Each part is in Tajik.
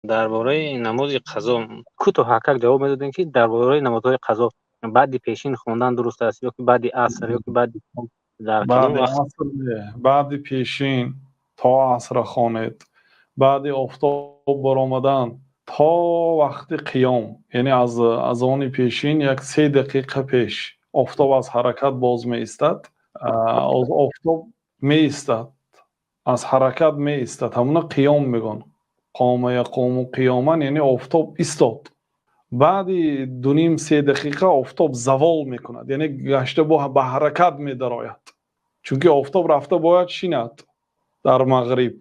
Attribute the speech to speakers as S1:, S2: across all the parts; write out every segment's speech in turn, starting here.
S1: Дар бораи намози қазо кӯтоҳакак ҷавоб медодем, ки дар бораи намозҳои қазо баъди пешин хондан дуруст аст ё ки баъди аср, ё ки баъди дар кадом
S2: Баъди
S1: вақт?
S2: аср не, баъди пешин то асра хонед, баъди офтоб баромадан то вақти қиём, яъне аз азони пешин як 3 дақиқа пеш офтоб аз ҳаракат боз меистад, офтоб меистад, аз ҳаракат меистад, ҳамуна қиём мегӯянд. قام يقوم قياما, яъне офтоб истод. Баъди дуним 3 дақиқа офтоб завол мекунад, яъне гашта ба ҳаракат медарояд, чунки офтоб рафта бояд шинад дар мағриб.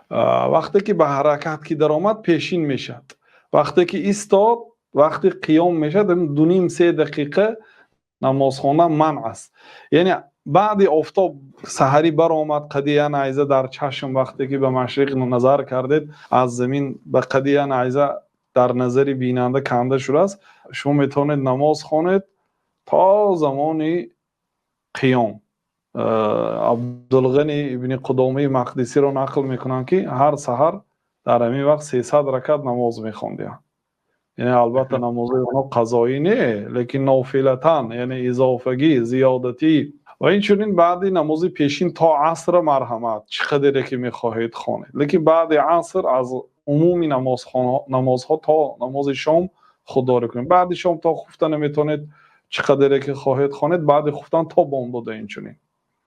S2: Вақте ки ба ҳаракат ки даромад, пешин мешавад. Вақте ки истод, вақти қиём мешавад, дуним 3 дақиқа намоз хондан манъ аст. Яъне баъди офтоб саҳарӣ баромад, қади я найза дар чашм, вақте ки ба машриқ назар кардед, аз замин ба қади я найза дар назари бинанда канда шудааст, шумо метавонед намоз хонед то замони қиём. Абдулғани ибни Қудомаи Мақдисиро нақл мекунанд, ки ҳар саҳар дар ҳамин вақт 300 ракат намоз мехондианд. Яъне, албатта, намозҳои онҳо қазоӣ не, лекин нофилатан, яъне изофагӣ, зиёдатӣ. Ва инчунин баъди намози пешин то асра марҳамат, чӣ қадаре ки мехоҳед, хонед, лекин баъди аср аз умуми намозҳо то намози шом худдорӣ кунед. Баъди шом то хуфта наметавонед, чӣ қадаре ки хоҳед, хонед, баъди хуфтан то бомдода инчунин.